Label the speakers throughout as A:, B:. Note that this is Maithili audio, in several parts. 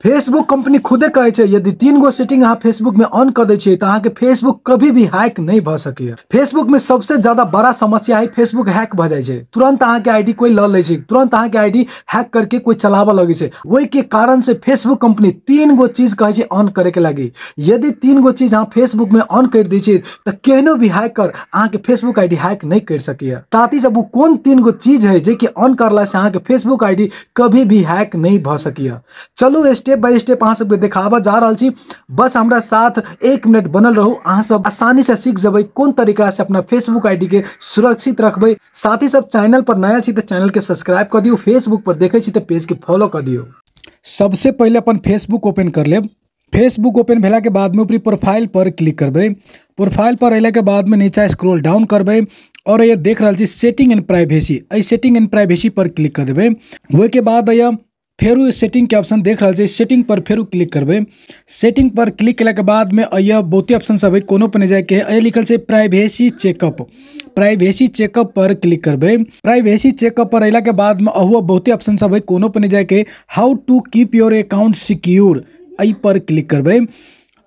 A: फेसबुक कंपनी खुदे कहै छै यदि 3 गो सेटिंग अहाँ फेसबुक में ऑन कर दै छियै तऽ अहाँके फेसबुक कभी भी हैक नहीं भऽ सकैए। फेसबुक में सबसे ज्यादा बड़ा समस्या है फेसबुक हैक भऽ जाइ छै। तुरंत अहाँके आईडी कोई लऽ लै छै, तुरंत अहाँके आईडी हैक करके कोई चलाबऽ लगै छै। ओहि के कारण से फेसबुक कंपनी 3 गो चीज कहै छै ऑन करे के लागी। यदि 3 गो चीज अहाँ फेसबुक में ऑन कर दै छियै तऽ केहनो भी हैकर अहाँके फेसबुक आईडी हैक नहीं कर सकैए। साथ ही सब ओ कोन 3 गो चीज है जे कि ऑन करला से अहाँके फेसबुक आईडी कभी भी हैक नहीं भऽ सकैए। चलू स्टेप बाय स्टेप अहाँ सबके देखाबऽ जा रहल छी। बस हमरा साथ 1 मिनट बनल रहू, अहाँ सब आसानी से सीख जेबै कोन तरीका से अपना फेसबुक आईडी के सुरक्षित रखबै। साथ ही सब चैनल पर नया छी तऽ चैनल के सब्सक्राइब कर दियौ, फेसबुक पर देखै छी तऽ पेज के फॉलो कर दियौ। सबसे पहिले अपन फेसबुक ओपन कर लेब। फेसबुक ओपन भेला के बाद में ऊपरी प्रोफाइल पर क्लिक करबै। प्रोफाइल पर अयला के बाद में नीचा स्क्रॉल डाउन करबै और ये देख रहल छी सेटिंग एंड प्राइवेसी, एहि setting and privacy per click कर देबै। ओहिके बाद ये फेरू सेटिंग के ऑप्शन देख रहल छी, सेटिंग पर फेरू क्लिक करबै। सेटिंग पर क्लिक केला के बाद में अय बहुते ऑप्शन सब है, कोनो पर नहीं जाए के है। अय लिखल छै प्राइवेसी चेकअप, प्राइवेसी चेकअप पर क्लिक करबै। प्राइवेसी चेकअप पर अयला के बाद में अहुआ बहुते ऑप्शन सब है, कोनो पर नहीं जाए के। How to keep your account secure, एहि पर क्लिक करबै।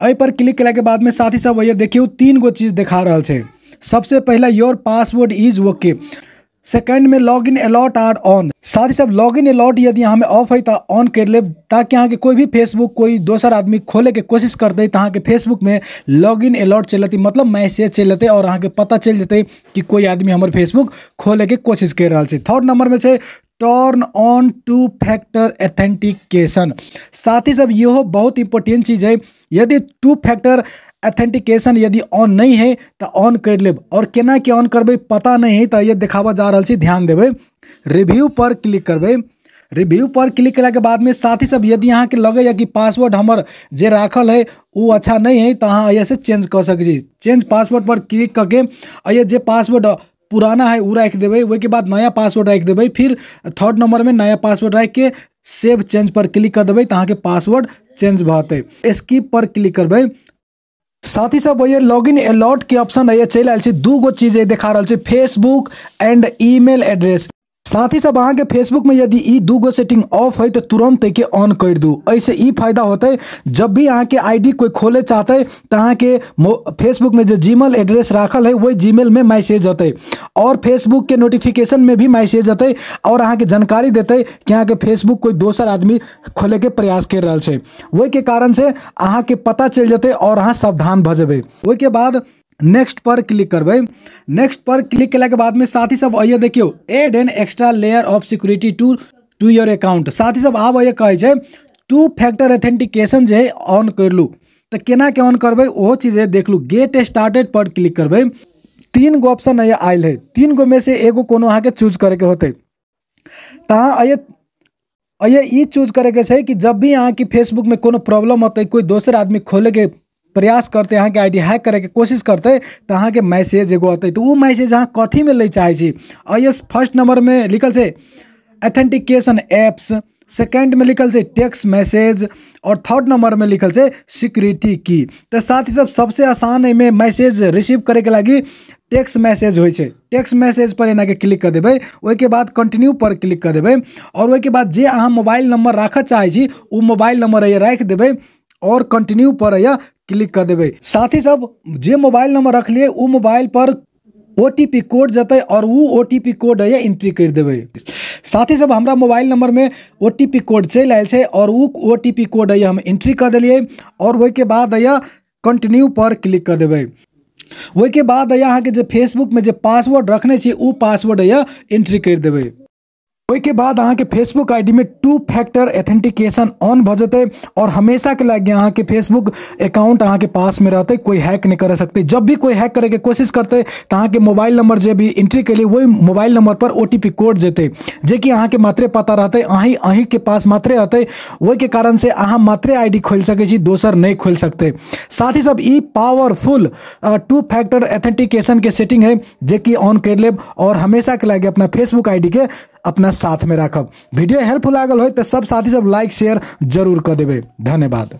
A: एहि पर क्लिक केला के बाद में साथी सब अय देखियौ 3 गो चीज देखा रहल छै। सबसे पहला your password is okay, second में log in alert are on. साथ ही सब लॉग इन अलर्ट यदि अहाँ में ऑफ है तो ऑन कर लेब, ताकि अहाँके कोई भी फेसबुक कोई दोसर आदमी खोले के कोशिश करते तो अहाँके फेसबुक में लॉग इन अलर्ट चलि जेतै, मतलब मैसेज चलि जेतै और अहाँके पता चलि जेतै कि कोई आदमी हमर फेसबुक खोले के कोशिश कर रहल छै। थर्ड नंबर में छै टर्न ऑन 2 फैक्टर ऑथेंटिकेशन। साथ ही सब इहो बहुत इंपॉर्टेंट चीज है, यदि 2 फैक्टर ऑथेंटिकेशन यदि ऑन नहीं है तो ऑन कर लेब। और केना के ऑन करबै पता नहीं है तो ये देखाबऽ जा रहल छी, ध्यान देबै। रिव्यू पर क्लिक करबै। रिव्यू पर क्लिक केला के बाद में साथ ही सब यदि अहाँके लगैए कि पासवर्ड हमर जे राखल है वो अच्छा नहीं है तो अहाँ एहिसँ चेंज कऽ सकै छी। चेंज पासवर्ड पर क्लिक करके ये जे पासवर्ड पुराना है वो राखि देबै, ओहिके बाद नया पासवर्ड राखि देबै, फिर थर्ड नंबर में नया पासवर्ड राखि के सेव चेंज पर क्लिक कर देबै तऽ अहाँके पासवर्ड चेंज भऽ जेतै। स्किप पर क्लिक करबै। साथ ही सब ये लॉगिन अलर्ट के ऑप्शन है चलि आयल छै, 2 गो चीज देखा रहल छै, फेसबुक एंड ईमेल एड्रेस। साथ ही सब अहाँके फेसबुक में यदि ई 2 गो सेटिंग ऑफ है तो तुरंत एके ऑन कर दू। एहिसँ ई फायदा होतै जब भी अहाँके आईडी कोई खोले चाहतै तऽ अहाँके फेसबुक में जे जीमेल एड्रेस राखल है वही जीमेल में मैसेज अतै और फेसबुक के नोटिफिकेशन में भी मैसेज अतै और अहाँके जानकारी देतै कि अहाँके फेसबुक कोई दोसर आदमी खोले के प्रयास कर रहल छै। ओहिके कारण से अहाँके पता चलि जेतै और अहाँ सावधान भऽ जेबै। ओहिके बाद नेक्स्ट पर क्लिक करबै। नेक्स्ट पर क्लिक केला के बाद में साथ ही सब अइए देखियौ add an extra layer of security to your account. साथ ही सब आब अइए कहै छै 2 फैक्टर ऑथेंटिकेशन जे है ऑन कर लू, तऽ केना के ऑन करबै ओहो चीज है देख लू। गेट स्टार्टेड पर क्लिक करबै। 3 गो ऑप्शन अइए आयल है, 3 गो में से एगो कोनो अहाँके चूज करैके होतै। तऽ अहाँ अइए ई चूज करैके छै कि जब भी अहाँके फेसबुक में कोनो प्रॉब्लम होतै, कोई दोसर आदमी खोलेके प्रयास करते, अहाँके आईडी हैक करैके कोशिश करते तऽ अहाँके मैसेज एगो अतै, तऽ ओ मैसेज अहाँ कथीमे लै चाहै छी। अइए फर्स्ट नंबर में लिखल छै ऑथेंटिकेशन एप्स, सेकेंड में लिखल छै टेक्स्ट मैसेज और थर्ड नंबर में लिखल छै सिक्योरिटी की। तऽ साथ ही सब सबसे आसान एहिमे मैसेज रिसीव करैके लागी टेक्स्ट मैसेज होइ छै। टेक्स्ट मैसेज पर एनाके क्लिक कर देबै, ओहिके बाद कंटिन्यू पर क्लिक कर देबै और ओहिके बाद जे अहाँ मोबाइल नंबर राखऽ चाहै छी ओ मोबाइल नंबर अइए राखि देबै और कंटिन्यू पर अइए क्लिक कर देबै। साथ ही सब जे मोबाइल नंबर रखलिए ओ मोबाइल पर OTP code जतै और वो OTP code अइए एंट्री कर देबै। साथ ही सब हमरा मोबाइल नंबर में OTP code चलि आयल छै और वो OTP code अइए हम एंट्री कर देलियै और ओहिके बाद अइए कंटिन्यू पर क्लिक कर देबै। ओहिके बाद अइए अहाँके जे फेसबुक में जे पासवर्ड रखने छी ओ पासवर्ड अइए एंट्री कर देबै। ओहिके बाद अहाँके फेसबुक आईडी में 2 फैक्टर ऑथेंटिकेशन ऑन भऽ जेतै और हमेशा के लागी अहाँके फेसबुक अकाउंट अहाँके पास में रहतै, कोई हैक नहीं कर सकते। जब भी कोई हैक करैके कोशिश करतै तऽ अहाँके मोबाइल नंबर जे भी एंट्री केलियै वही मोबाइल नंबर पर OTP code जेतै, जेकि अहाँके मात्रे पता रहतै, अहीँके पास मात्रे रहतै। ओहिके कारण से अहाँ मात्रे आईडी खोलि सकै छी, दोसर नहीं खोलि सकतै। साथ ही सब ई पावरफुल 2 फैक्टर ऑथेंटिकेशन के सेटिंग है जेकि ऑन कर लेब और हमेशा के लागी अपना फेसबुक आईडी के अपना साथ में राखब। वीडियो हेल्पफुल लागल हो तो सब साथी सब लाइक शेयर जरूर कर देबै। धन्यवाद।